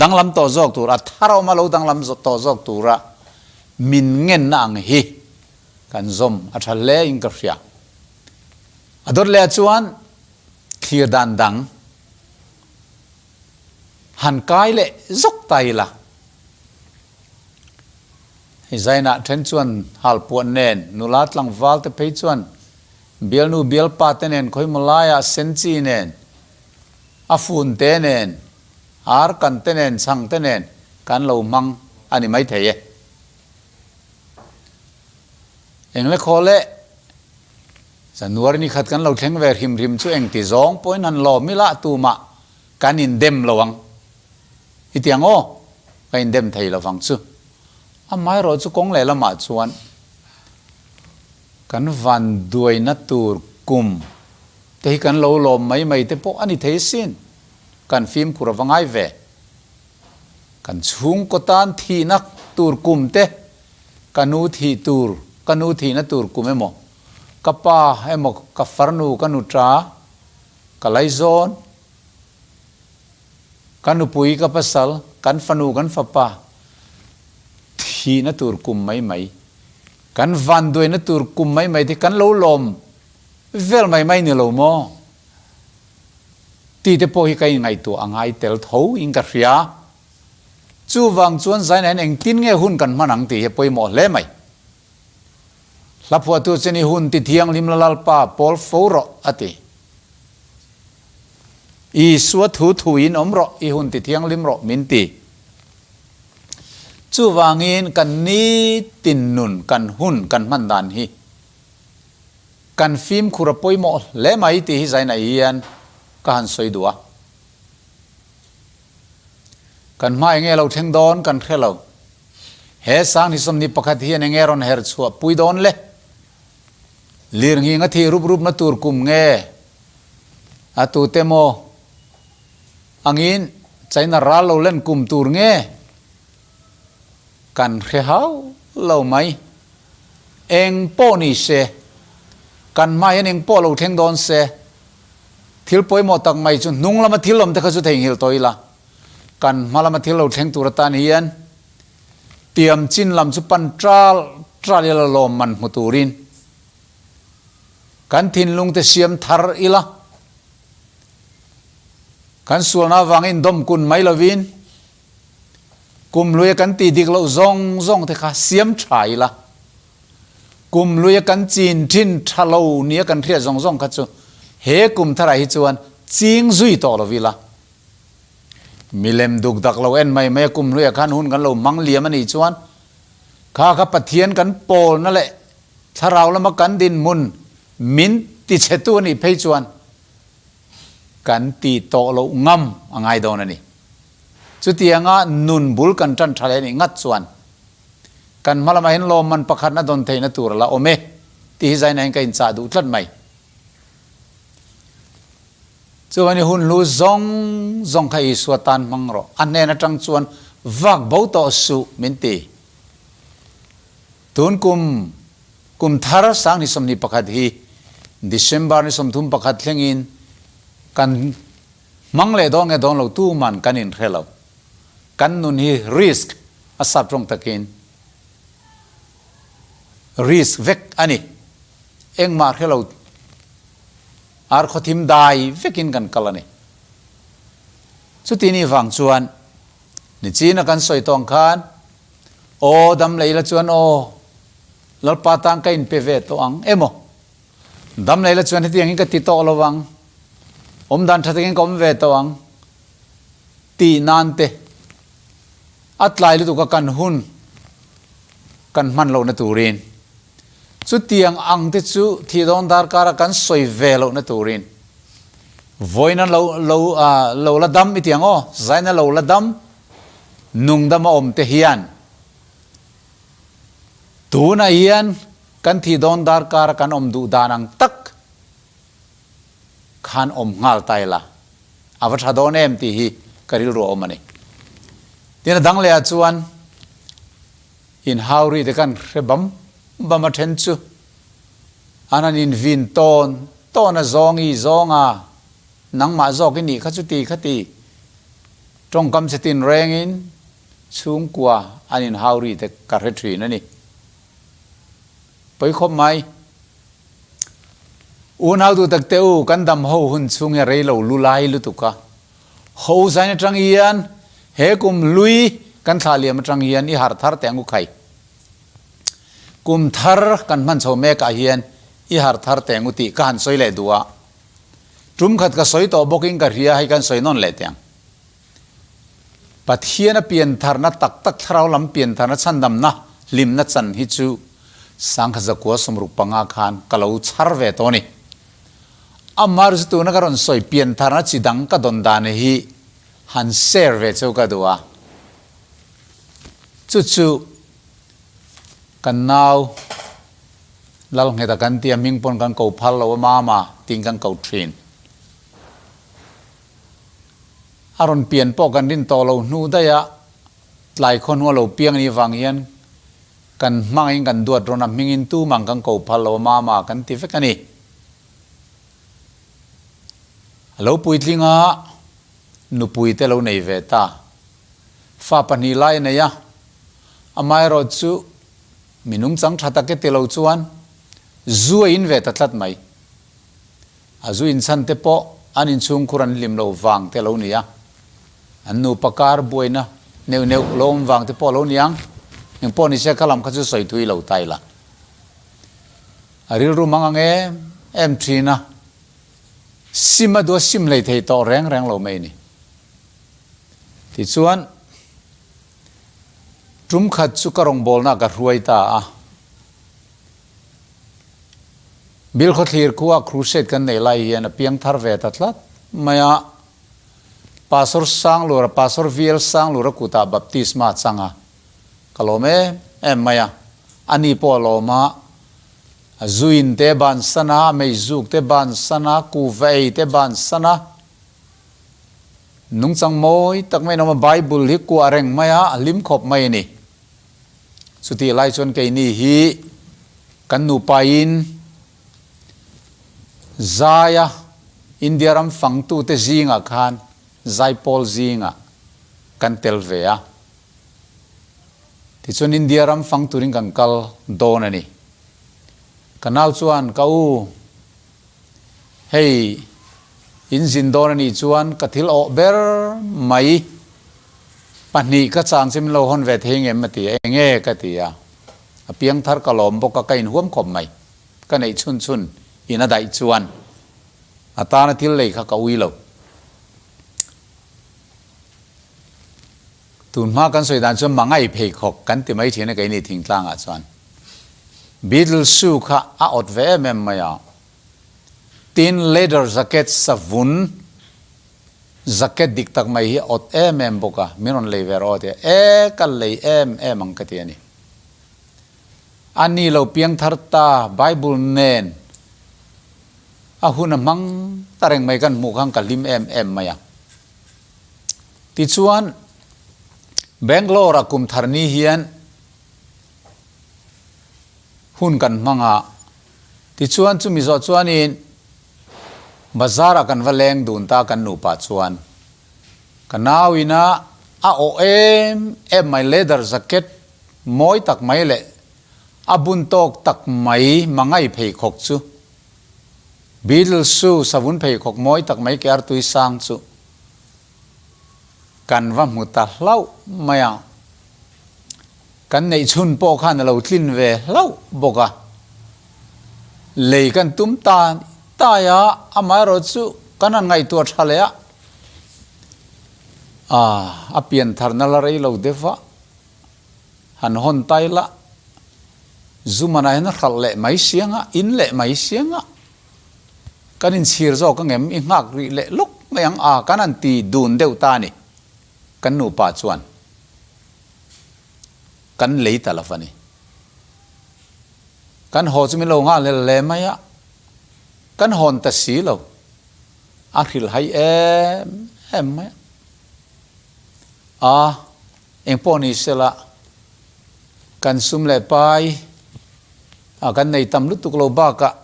danglam tawh zawk tur, a thar a awm a lo danglam tawh zawk tura min ngenna ang hi kan zawm a tha hle in ka hria. A dawt leh ah chuan thlir dan dang han kai leh zawk ta ila. Hei zainah then chuan halpuah nen, nula tlangval te phei chuan bialnu bialpa te nen khawimaw laiah senchi nen, a fun te nen, ar kan te nen, chhang te nen kan lo hmang a ni maithei e. Engle khaw leh January ni khat kan lo thleng ve hrim hrim chu engti zawng pawhin han lawm ila tumah kan indem lo ang. I ti ang aw, ka indem thei lovang chu. Amaherawh chu kawng leh lamah chuan kan van duaina tur kum te hi kan lo lawm mai mai te pawh a ni thei sin. Kan fimkhur a va ngai ve. Kan chhungkaw tan thihna tur kum te, ka nu thih tur, ka nu thihna tur kum emaw, ka pa emaw, ka farnu, ka nuṭa, ka laizawn, Ka nupui, ka pasal, kan fanu, kan fapa thihna tur kum mai mai, kan vanduaina tur kum mai mai te kan lo lawm vel mai mai ni lo maw? Tih te pawh hi ka inngaihtuah a ngai tel tho in ka hria. Chuvang chuan Zaina hian engtin nge hun kan hman ang tih hi a pawimawh hle mai. Hla phuahtu chuan i hun ti thianghlim la Lalpa pawl fo rawh a ti. Isua thu thuin awm rawh, i hun ti thianghlim rawh min ti. Chuvangin kan nitin nun, kan hun kan hman dan hi kan fimkhur a pawimawh hle mai tih hi zainah hian ka han sawi duh a. Kan hma enge lo thleng dawn kan hre lo. He Sanghni 21 hian enge rawn her chhuah pui dawn le? Lirnghing a thih rup rupna tur kum nge? A tute maw? Angin China ral lo len kum tur nge? Kan hre hau lo mai. Eng pawh ni se, kan hma hian eng pawh lo thleng dawn se, thil pawimawh tak mai chu hnung lama thil awm te kha chu theihnghilh tawh ila, kan hma lama thil lo thleng tur atan hian Tiam chin lam chu pan tral tral ila lawmman hmu turin kan thinlung te siam thar ila, kan sualna avangin dawm kun mai lovin kum luia kan tih dik loh zawng zawng te kha siam tha ila, kum luia kan chin thin tha lo nia kan hriat zawng zawng kha chu he kum tharah hi chuan ching zui tawh lo ila. Milem duk dak lo en mai mai a kum hluiah khan hun kan lo hmang liam a nih chuan kha kha Pathian kan pawlna leh thlarau lama kan dinhmun min tichhetu a nih phei chuan kan ti tawh loh ngam a ngai dawn a ni. Chutianga nun bul kan tan tha leh a nih ngat chuan kan hma lamah hian lawmman pakhatna dawn theihna tur a la awm e tih hi zainah hian ka inchah duh tlat mai. Chuan i hun hlu zawng zawng kha Isua tan hmang rawh, a hnen atang chuan vak bo tawh suh min ti. Tun kum kum thar 2021 hi December ni 31 thlengin kan hmang leh dawn nge dawn lo tuman kan inhre lo. Kan nun hi risk a sap tawng takin risk vek a ni. Engmah hre lo. Ar khawthim dai vekin kan kal a ni. Chuti ni vang chuan nichina kan sawi tawng khan, Aw dam lei la chuan aw, Lalpa tan ka inpe ve tawh ang emaw, dam lei la chuan hetiangin ka ti tawh lo vang, awmdan tha takin ka awm ve tawh ang tih nan te a tlai lutuk a kan hun kan hman lohna turin Chutiang ang te chu thih dawn darkara kan sawi ve lohna turin vawiina lo lo lo la dam i ti ang aw, zaina lo la dam, nung dama awm te hian tunah hian kan thih dawn darkara kan awm duh dan ang tak khan awm nghal ta ila a va tha dawn em tih hi ka rilru a awm a ni. Tin a dang lehah chuan. Inhau ri te kan hre bam bam a then chu an han invin tawn tawn a zawng i zawng a, nangmah zawk i nih kha chuti khati tawngkam che tin rengin chhungkua an inhau ri te ka hre thin a ni. Pawi khawp mai. Unau duh tak te u, kan dam ho hun chhung hi a rei lo lu lai lutuk a. Ho zain atang hian he kum hlui kan thlah liam atang hian i harh thar teh ang u khai. Kum thar kan hman chho mek ah hian i harh thar teh ang u tih ka han sawi leh duh a. Tum khat ka sawi tawh bawkin ka hria hei kan sawi nawn leh teh ang. Pathian a piantharna tak tak thlarau lam piantharna chhandamna hlimna chan hi chu 1965 khan ka lo chhar ve tawh a ni. Amah chu tuna ka rawn sawi piantharna chi dang ka dawn dan hi han share ve cheu ka duh a. Chu chu kan nau Lalngheta kan tia hming pawn kan ko phal lo a mama tiin kan ko thin. A rawn pian pawh kan rin tawh lo hnu daih a, tlai khaw hnua lo piang ni vang hian kan hmangin kan duat rawn a hmingin tumang kan ko phal lo a mama kan ti vek a ni. A lo puitling a, nupui te lo nei ve ta. Fa pahnih lai a nei a, amaherawh chu mi nungchang tha tak e ti lo chuan zu a in ve ta tlat mai. A zu inchhan te pawh an inchhungkhur an hlim lo vang te a lo ni a, an nupa kar buaina neuh neuh lo awm vang te pawh a lo ni ang. Eng pawh ni se kha lam kha chu sawi thui lo ta ila. A rilru mang ang em em thin a, sim a duh a sim hlei thei tawh reng reng lo mai a ni. Tichuan, tum khat chu ka rawngbawlna ka hruai ta a. Bilkhawthlir khua crusade kan neih lai hian a piang thar ve ta tlat mai a, Pastor Sanglura, Pastor VL Sanglura kutah baptisma a chang a, ka lawm em em mai a, ani pawh a lawm a, a zuin te bansan a, a meizuk te bansan a, kuhva ei te bansan a, nungchang mawi tak maiin a awm a, Bible hi kuah reng mai a, a hlim khawp mai a ni. Chutih lai chuan keini hi kan nupain Zaia India ram fangtute zingah khan Zaipawl zingah kan tel ve a. Tichuan India ram fang turin kan kal dawn a ni. Ka nau chuan ka u hei in zin dawn a nih chuan ka thil awh ber mai. Pahnih ka chang chu min lo hawn ve thei ngem a ti a, enge ka ti a, a piang thar ka lawm bawk a, ka inhuam khawp mai, ka neih chhun chhun in a daih chuan a tana thil lei kha ka ui lo. Tun hma kan sawi dan chuan mangai pheikhawk kan ti mai thin a keini thingtlangah chuan Beetle shoe kha a awt ve em em mai a, tin leather jacket savun Jacket dik tak mai hi a awt em em bawk a, min rawn lei ve rawh a ti a, e ka lei em em ang ka ti a ni. A ni lo piang thar ta Bible nen a hun a hmang ta reng mai kan hmuh khan ka hlim em em mai a. Tichuan Bangalore a kum thar ni hian hun kan hmang a, tichuan chumi zawh chuanin Bazar ah kan va leng dun ta kan nupa chuan ka nau in a a awh em em mai leather jacket mawi tak mai leh a bun tawk tak mai mangai pheikhawk chu Beetle shoe savun pheikhawk mawi tak mai ke artui sang chu kan va hmu ta hlauh mai a kan neih chhun pawh khan a lo tlin ve hlauh bawk a. Lei kan tum ta tai a, amaherawh chu kan han ngaihtuah tha leh a, ah a pian tharna la rei lo deuh a, han hawn tai la, Zumana hian a hralh leh mai siang a, in leh mai siang a, kan inchhir zawk angem i nghak rih leh lawk mai ang a, kan han ti dun deuh ta a ni, kan nupa chuan kan lei ta lo a ni. Kan haw chu min lo nghah hlel hle mai a, kan hawn ta si lo, a hrilhhai em em mai a. A, engpawh ni sela, Kan sum leh pai a kan nei tam lutuk lo bakah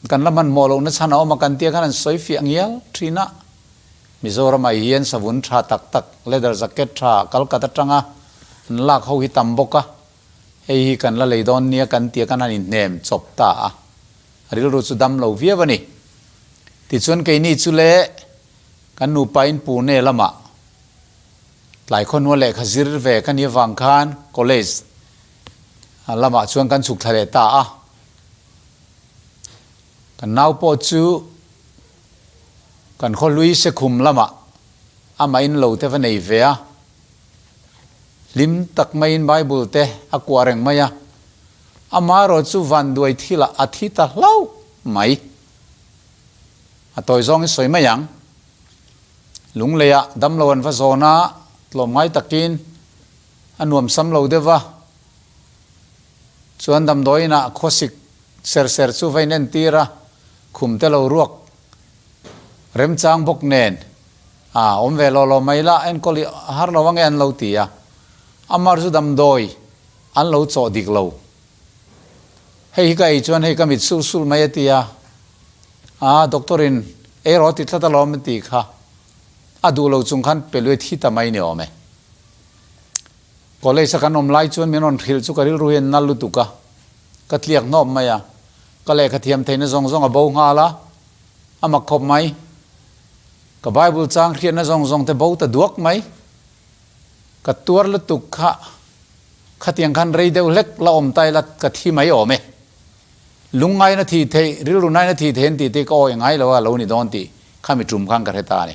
kan la hmanhmawh lohna chhan a awm a kan tia khan an sawi fiah ngial thin a. Mizoramah hian savun tha tak tak, leather jacket tha Kalkat atanga an lak ho hi tam bawk a, hei hi kan la lei dawn nia kan tia khan an inhnem chawp ta a, a rilru chu dam lo viau a ni. Tichuan keini chu le kan nupain Pune lamah Tlai khawnua lehkha zir ve ka nih avang khan college lamah chuan kan chhuk thla leh ta a. Kan nau pawh chu kan khawhlui Sekhum lamah amah in lo te va nei ve a. Hlim tak maiin Bible te a kuah reng mai a. Amaherawh chu vanduai thilah a thi ta hlauh mai. A tawi zawngin sawi mai ang. Lungleiah damlo an va zawn a, tlawmngai takin a nuam sam lo deuh va. Chuan damdawiinah khawsik ser ser chu va inentir a, khum te lo ruak remchang bawk nen a awm ve law law mai la, enkawl i har lo ange an lo ti a. Amar chu damdawi an lo chawh dik lo. Hei hi ka ei chuan hei ka mit sul sul mai a ti a, Aa doctor in ei rawh ti tlat alawm a tih kha a duh lo chung khan pe luai thi ta mai ni awm e. College a kan awm lai chuan min rawn hrilh chu ka rilru hi a nal lutuk a, ka tliak hnawp mai a, ka lehkha thiam theihna zawng zawng a bo nghal a, a mak khawp mai. Ka Bible chang hriatna zawng zawng te bo ta duak mai. Ka tuar lutuk kha khatiang khan rei deuh hlek la awm ta ila ka thi mai awm e. Lungngaina thih theih, rilru naina thih theih an tih te ka awi ngai lo a lo ni dawn tih kha mi tum khan ka hre ta a ni.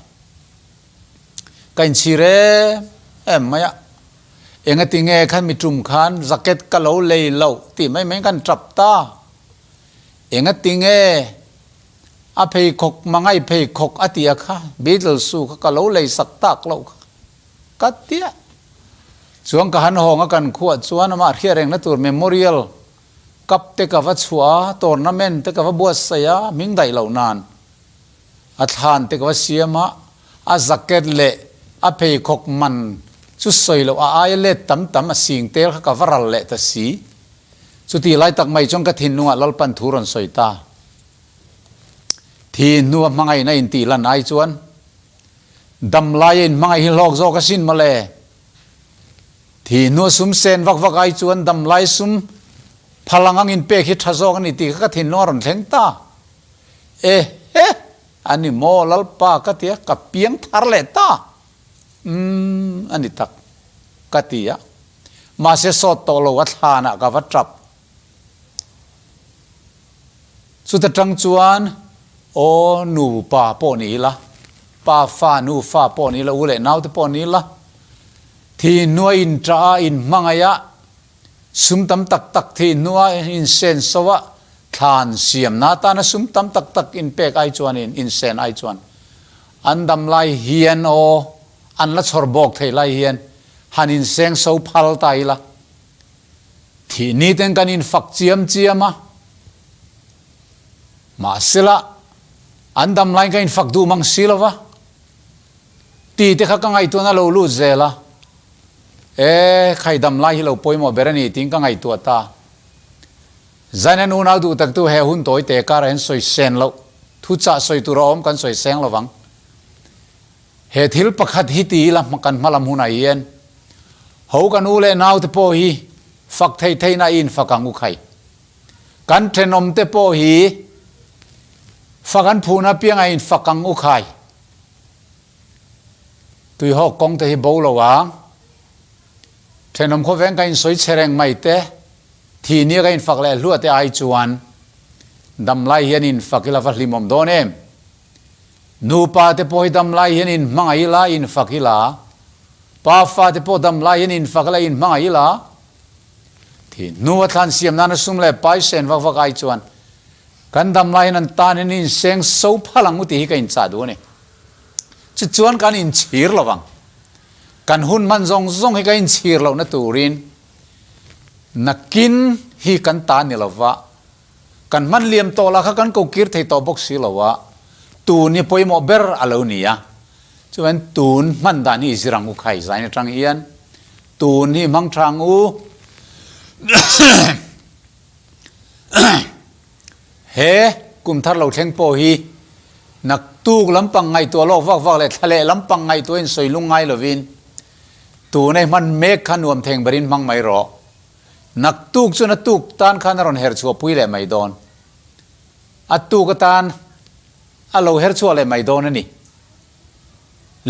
Ka inchhir em em mai a, engati nge khan mi tum khan jacket ka lo lei loh tih mai mai khan tap ta. Engati nge a pheikhawk mangai pheikhawk a tia kha Beatles su kha ka lo lei sak tak loh kha ka tia. Chuan ka han hawng a kan khuah chuan amah hriat rengna tur memorial Cup te ka va chhuah a, tournament te ka va buatsaih a, hming daih loh nan a thlan te ka va siam a, a jacket leh a pheikhawk man chu sawi loh a aia let tam tam a sing tel kha ka va ral leh ta si. Chuti lai tak mai chuan ka thinlungah Lalpan thu rawn sawi ta. Thi hnua hmangaihna intih lan ai chuan dam laia inhmangaih hi hlawk zawk asin mawle. Thi hnua sum sen vak vak ai chuan damlai sum phal ang angin pek hi tha zawk a ni tih kha ka thinlung a rawn thleng ta. E he! A ni maw Lalpa ka ti a, ka piang thar leh ta. Umm a ni tak ka ti a. Mahse sawt tawh lo a thlanah ka va tap. Chuta tang chuan aw nu pa pawh ni ila, pa fa nu fa pawh ni ila, u leh naute pawh ni ila, thi hnua inṭah a, inhmangaih a, sum tam tak tak thi hnua insenso a, thlan siamna atana sum tam tak tak inpek ai chuanin, insen ai chuan an dam lai hian aw an la chhawr bawk thei lai hian han insengso phal ta ila. Thih ni ten kan infak chiam chiam a, mahsela an dam laiin kan infak duh mang si lo va, ti te kha ka ngaihtuahna a lo lut zel a, e khai dam lai hi lo pawimawh ber a ni tiin ka ngaihtuah ta. Zaina nunau duh taktu he hun tawi te karah hian sawi sen loh, thuchah sawi tur a awm kan sawi seng lo vang. He thil pakhat hi ti ila kan hmalam hunah hian ho kan u leh naute pawh hi fak thei theihna i infak ang u khai. Kan thenawmte pawh hi fak an phun apiangah infak ang u khai. Tuihawk kawng te hi bo lo ang. Thenawm khawveng ka insawi che reng mai te, thih nia ka infak leh hluah te ai chuan damlai hian infak ila va hlimawm dawn em? Nupa te pawh hi dam lai hian in hmangaih ila, in fak ila. Pa fa te pawh dam lai hian in fak ila, in hmangaih ila. Thi hnu a thlan siam nana sum leh pai sen vak vak ai chuan kan dam lai hian an tan hian in seng so phal ang u tih hi ka inchah duh a ni. Chu chuan kan inchhir lo vang. Kan hun hman zawng zawng hi ka inchhir lohna turin nakin hi kan ta ni lova. Kan hman liam tawh lah kha kan ko kir thei tawh bawk si lo a, tun hi pawimawh ber a lo ni a. Chuan tun hman dan hi i zir ang u khai zain atang hian tun hi hmang tha ang u. He kum thar lo thleng pawh hi naktuk lampang ngaihtuah lawk vak vak leh thla leh lampang ngaihtuah in sawi lung ngai lovin tuna i hman mek kha nuam theng berin hmang mai rawh. Naktuk chuan a tuk tan khan a rawn her chhuah pui leh mai dawn. A tuk atan a lo her chhuah leh mai dawn a ni.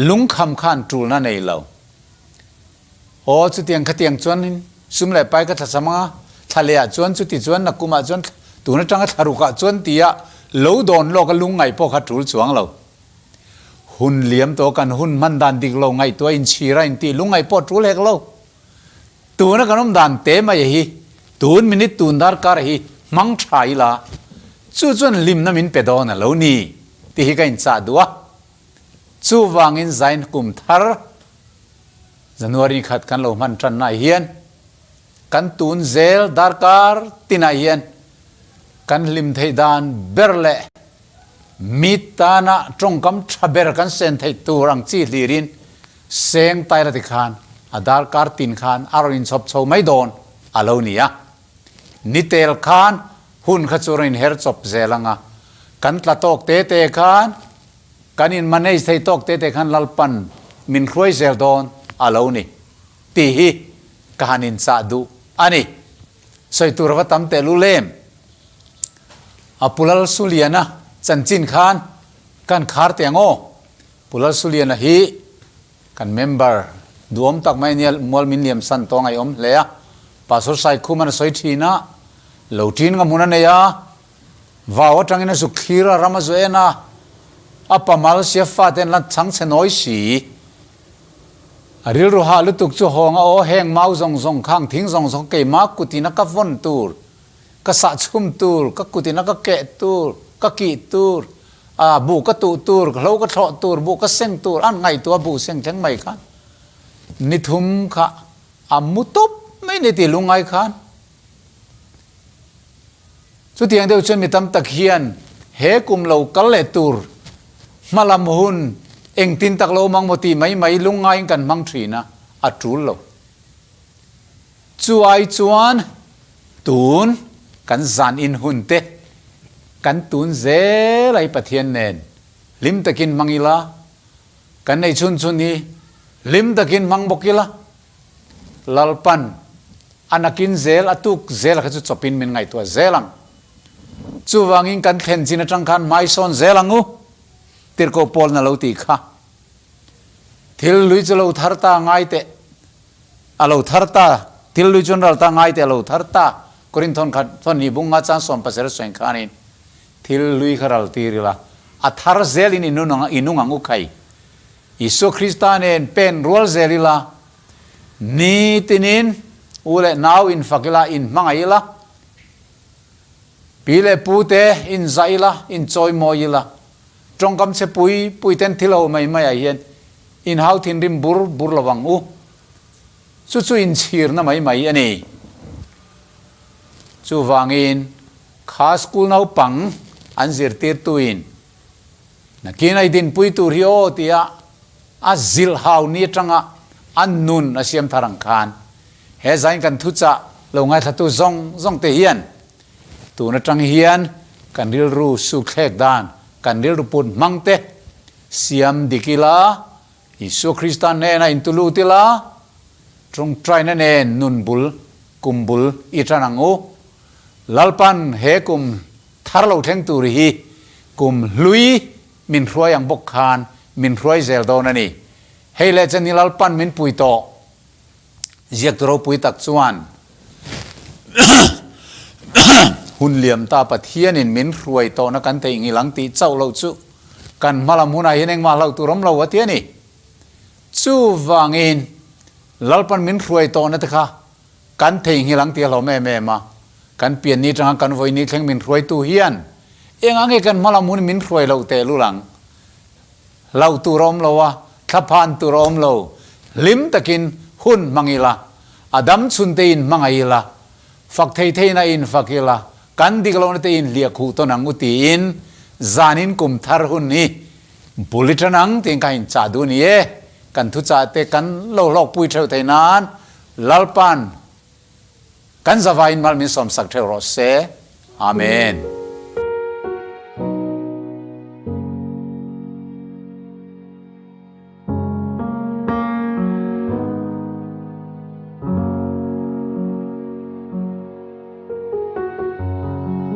Lungkham khan tulna nei lo. Aw, chutiang khatiang chuan sum leh pai ka thlacham anga, thla lehah chuan chuti chuan nakumah chuan tun atanga thla rukah chuan tia lo dawn lawk a lungngaih pawh kha tul chuang lo. Hun liam tawh kan hun hman dan dik lo ngaihtuah inchhir a intih lungngaih pawh tul hek lo. Tuna kan awm dan te mai hi tun minute tun darkar hi hmang tha ila chu chuan hlimna min pe dawn a lo ni tih hi ka inchah duh a. Chuvangin zain kum thar January khat kan lo hman tannaah hian kan tun zel darkar tinah hian kan hlim theih dan ber leh mi tana tawngkam tha ber kan sen theih tur ang chi hlirin seng taira ti khan a darkar tin khan a rawn inchhawp chho mai dawn a lo ni a. Ni tel khan hun kha chu rawn inher chawp zel ang a, kan tla tawk te te khan Kan in manage thei tawk te te khan Lalpan min hruai zel dawn a lo ni tih hi ka han in chah duh a ni. Sawi tur a va tam teh lul em? A Pu Lalsuliana chanchin khan kan khar teh ang aw. Pu Lalsuliana hi kan member duhawm tak mai ania, mual min liam san tawh ngaihawm hle a. Pastor Saikhuman a sawi thin a, lo tin nga hmun a nei a, Vau atangin a zuk thlir a, ram a zu en a, a pamal sia fate an la chhang chhe nawi si. A rilru hah lutuk chu hawng a aw, heng mau zawng zawng khang thing zawng zawng keimah kutin a ka vawn tur, ka sah chhum tur, ka kutin a ka keh tur, ka kih tur, a buh ka tuh tur, ka hlo ka thlawh tur, buh ka seng tur, an ngaihtuah buh seng thleng mai khan ni thum kha a mu tawp mai ni ti lungngai khan. Chutiang deuh chuan mi tam tak hian he kum lo kal leh tur hmalam hun engtin tak lo mang maw tih mai mai lungngaiin kan hmang thin a, a tul lo. Chu ai chuan tun kan zan in hun te kan tun zel ai Pathian nen hlim takin hmang ila, kan nei chhun chhun hi hlim takin hmang bawk ila, Lalpan a nakin zel a tuk zel kha chu chawpin min ngaihtuah zel ang. Chuvangin kan thlen chin atang khan hmaisawn zel ang u, Tirhkoh Paul na lo tih kha. Thil lui chu lo thar ta ngai teh, a lo thar ta, thil lui chu an ral ta ngai teh a lo thar ta, Korinthon khat thawn hi bung nga chang sawm pasarih sawi khanin thil lui kha ral tir ila, a thar zelin i nung ang u khai. Isua Krista nen pen rual zel ila, nitinin u leh nau infak ila, inhmangaih ila, pi leh pu te inzah ila, inchawimawi ila, tawngkam chhe pui pui ten thil ho mai maiah hian inhau thinrim bur bur lo ang u. Chu chu inchhirna mai mai a ni. Chuvangin kha school naupang an zirtirtuin Nakin a i dinpui tur hi aw tia a zilh hau ni atanga a nun a siam thar ang khan he zain kan thuchah lo ngaithlatu zawng zawng te hian tun atang hian kan rilru sukthlek dan, kan rilru put hmang te siam dik ila, Isua Krista hnena intulut ila, tawngtaina nen nun bul kum bul i tan ang u. Lalpan he kum Thar lo thleng tur hi kum hlui min hruai ang bawk khan min hruai zel dawn a ni. Hei leh chen hi Lalpan min pui tawh. Ziaktu ropui tak chuan hun liam ta Pathianin min hruai tawhna kan theih ngil ang tih chauh loh chu kan hmalam hunah hian engmah hlauh tur awm lo a ti a ni. Chuvangin Lalpan min hruai tawhna te kha Kan theihnghilh ang tih a hlawm em em a, kan pian ni atanga kan vawi ni thleng min hruaitu hian eng ang nge kan hmalam hun min hruai loh tehlul ang? Hlauh tur a awm lo a, thlaphan tur a awm lo, hlim takin hun hmang ila, a dam chhun te in hmangaih ila, fak thei theiin a infak ila, kan dik lohna te in hliah khuh tawn ang u tiin zanin kum thar hun hi bul i tan ang tiin ka inchah duh ni e, kan thuchah te kan lo hlawkpui theuh theih nan Lalpan Kan zavaiin mal min sawmsak theuh rawh se. Amen.